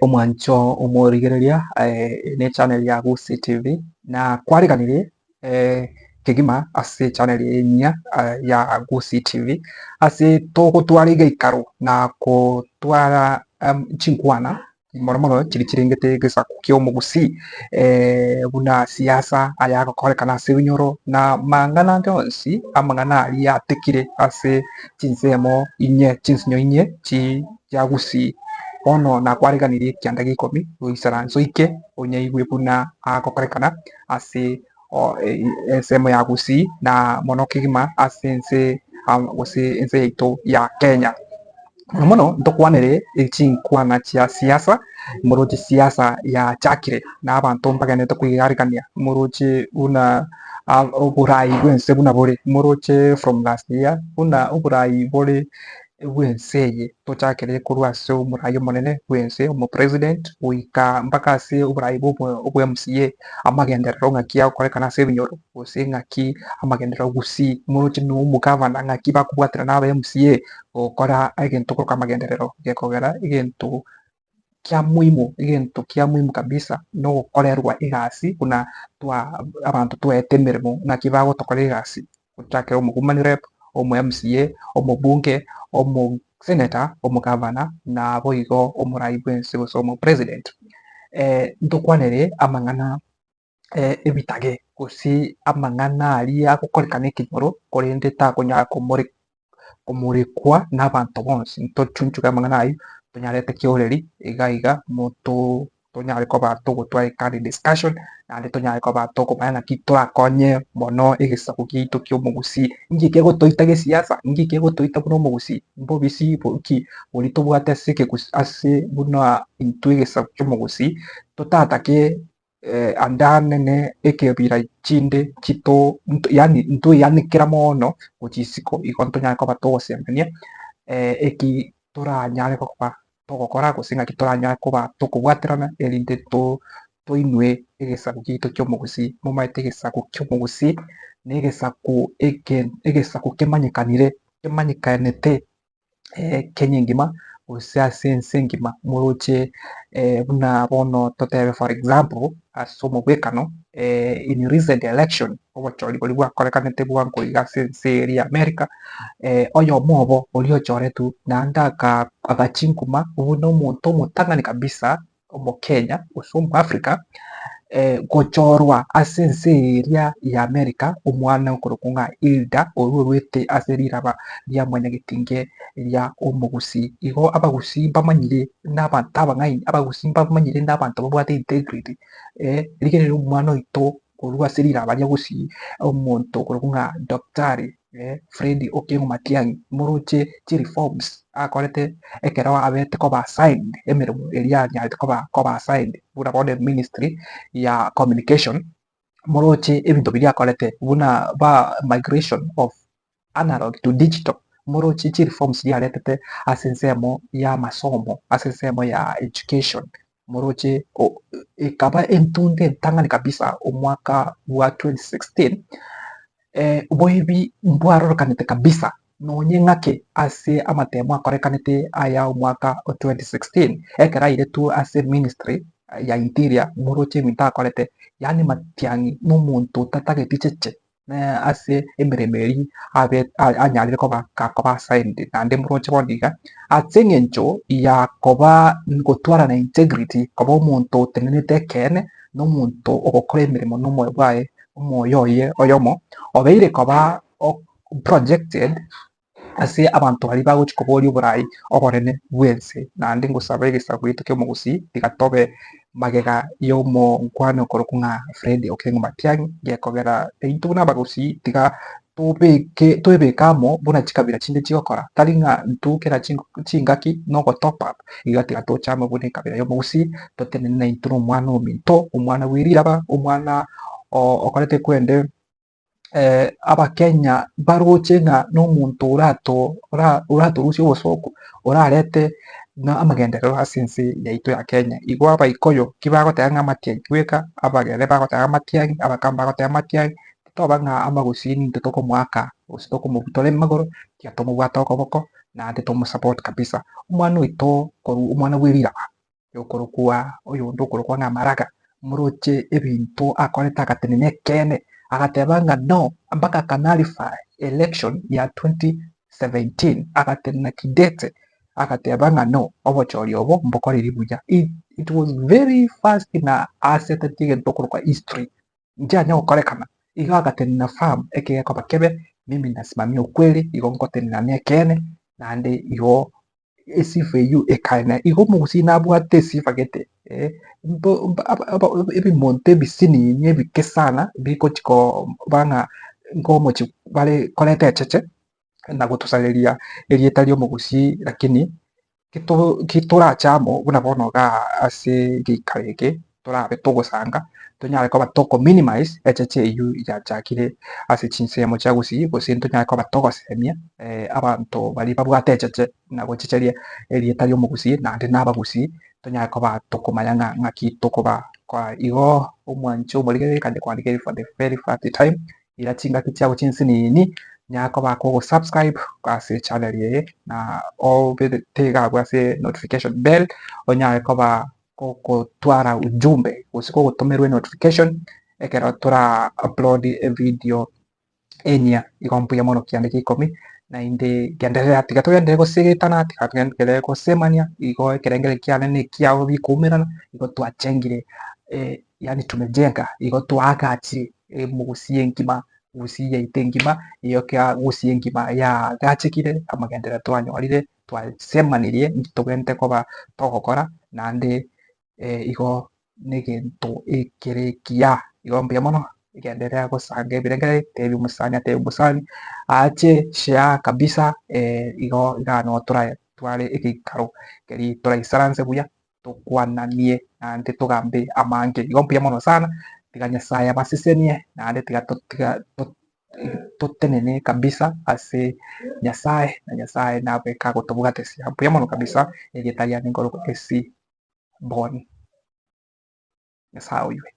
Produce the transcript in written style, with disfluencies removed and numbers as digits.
Omwancho omorigereria ne echannel ya Gusii TV, na kwariganirie kegima ase echannel eye enyia ya Gusii TV, ase togotwara egeikaro na kotwara chinkwana mono mono chiria chirengete egesaku kia omogusii buna siasa aya agokorekana ase ebinyoro na amang'ana ande onsi amang'ana aria atekire ase chinsemo inye chinsinyo inye chi chia gusii. Bono nakwareganirie ekianda gia ikomi goisaransa oike onyaigwe buna agokorekana ase ensemo ya gusii na mono kegima ase ense gose ense yaito ya Kenya. Mono mono ntokwanere chinkwana chia siasa, moroche siasa yachakire na abanto mbagenderete koigarigania, moroche buna oborai bwense buna bore, moroche from last year buna oborai bore bwense eye, tochakere korwa ase omorai omonene bwense omopresident goika mpaka ase oborai bwa obwa MCA, amagenderero ng'aki agokorekana ase ebinyoro. gose ng'aki amagenderero gusii, moroche na omogavana ng'aki bakobwatana na aba MCA gokora egento korokwa amagenderero gekogera egento kia muhimu egento kia muhimu kabisa na ogokorerwa egasi buna twa abanto twaete emeremo ng'aki bagotokora egasi gochakera omo woman rep, omo MCA, omobunge, omo senator, omogavana naboigo omorai bwense gose omo president. Ntokwanere amang'ana ebitage gose amang'ana aria agokorekana ekenyoro korende takonyara komorekwa na abanto bonsi. Ntochunchuge amang'ana ayio tonyarete kioreri iga iga moto tonyare koba togotwara ekari discussion naende tonyare koba tokomanya naki torakonye mono egesaku giaito kia omogusii. Inki kegotoita gesiasa? Inki kegotoita buna omogusii? Mbobisi ki boria tobwate ase ekegusii ase buna intwe egesaku kia omogusii totatake ande anene ekebira chinde chito yaani ntweyanekera mono gochia isiko igo ntonyare koba togosemania eki toranyare koba togokora gose ng'aki toranyare koba tokobwaterana erinde to toinwe egesaku giaito kia omogusii. Momanyete egesaku kia omogusii na egesaku eke egesaku kemanyekanire kemanyekanete Kenya engima gose ase ense engima moroche buna bono totebe for example ase omobwekano in recent election obochori boria bwakorekanete bwango iga ase ense eria ya America, oyomo obo oria ochoretwe naende agachinkuma buna omonto omotang'ani kabisa Omokenya gose Omoafrika gochorwa ase ense eria ya America omwana okorokwa ng'a Hilda oywo orwete ase riraba ria mwanyagetinge ria omogusii. Igo abagusii mbamanyire nabanto abang'aini, abagusii mbamanyire nabanto babwate integrity rigereria omwana oito korwa ase riraba ria gusii omonto okorokwa ng'a Daktari Fred Okengo Matiang'i moroche chireforms akorete ekero abete koba assigned emeremo eria anyarete koba koba assigned buna bono eministry ya communication, moroche ebinto biria akorete buna ba migration of analog to digital, moroche chireforms chiria aretete ase ensemo ya amasomo ase ensemo ya education. Moroche ekaba entunde entang'ani kabisa omwaka bwa 2016, oboibi mbwarorekanete kabisa nonye ng'ake ase amatemo akorekanete aya omwaka o 2016, ekero airetwe ase ministry ya interior moroche ebinto akorete, yaani Matiang'i nomonto otatageti cheche. ase emeremo eria abe anyarire koba gakoba assigned naende moroche bono iga, ase eng'encho ya koba gotwara na integrity koba omonto otenenete ekeene, na omonto ogokora emeremo na omoyo bwaye omoyo oye oyomo, obeire koba projected ase abanto baria bagochia koboria oborai obonene bw'ense. Naende ngosaba egesaku giaito ki'omogusii tiga tobe magega y'omokwana okorokwa ng'a Fred Okengo Matiang'i, gekogera intwe buna abagusii tiga tobeke twebeke amo buna chikabira chinde chigokora, tari ng'a intwe kera chingaki na ogo top up, iga tiga toche amo buna ekabira y'omogusii totenene naintwe na omwana ominto, omwana bwe riraba, omwana okorete kwende. Abakenya baroche ng'a nomonto oratorusie obosooku, orarete amagenderero ase ense yaito ya Kenya. Igo abaikoyo ki bagoteba ng'a amatiang'i bweka, abagere bagoteba amatiang'i, abakamba bagoteba amatiang'i, titoba ng'a amagusii nintwe tokomoaka gose tokomobutora amagoro, tiga tomobwate okoboko. Naende tomosupport kabisa. Omwana oito korwa omwana bwe riraba okorokwa oyonde okorokwa ng'a Maraga, moroche ebinto akorete agatenena ekeene, agateba ng'a no mpaka aka nullify election ya 2017 agatenena kidete agateba ng'a no obochori obo mbokoriri buya. It was very fast na asetetie egento okorokwa history. Nchianya gokorekana, igo agatenena firm ekegekoba kebe, mimi nasimamia ukweli, igo ngotenena nekeene, naende igo esifa eyio ekaena. Igo omogusii nabwate esifa gete eh, ebimonto ebisinini ebike sana bigochi koba ng'a nkomochi bare koreta echeche na gotosareria erieta ri'omogusii lakini Ki torache amo buna bono igaa ase egeikaro eke torabe togosanga tonyare koba toko minimize echeche eywo yachakire ase chinsemo chia gusii gose ntonyare koba togosemia abanto baria babwate echeche na gochecheria erieta ria omogusii naende na abagusii tonyare koba tokomanya ng'a ng'aki tokobakora. Igo omwancho omorigereria kande kwandika for the very first time. Ira chingaki chiabo chinsinini, nyara koba kogosubscribe ase echannel eye na obete iga abwo ase notification bell onyare koba gogotwara ujumbe gose kogotomerwa enotification ekero tora upload evideo enyia. Igo mbuya mono kianda kia ikomi naende genderera tiga togenderere gosegetana tiga togenderere gosemania igo ekerengererio kiane na ekiao bikoumerana igo twachengire yaani tumejenga igo twaagachire Gusii engima, Gusii yaito engima, eyio kia Gusii engima yaagachekire, amagenderero twanyorire, twasemanirie inki tobwenerete koba togokora, naende igo negento ekere ekiya. Igo mbuya mono, egenderera gosanga ebirengererio, tebia omosani atebie omosani, aache share kabisa igo iga noo toratware egeikaro keria toraisaranse buya. tokwananie naende togambe amange. Igo mbuya mono sana, tiga Nyasaye abasesenie naende tiga tiga totenene kabisa ase Nyasaye na Nyasaye nabe kagotobwatesia. Mbuya mono kabisa, erieta riane nkorokwa AC Bon. Nyasaye oywe.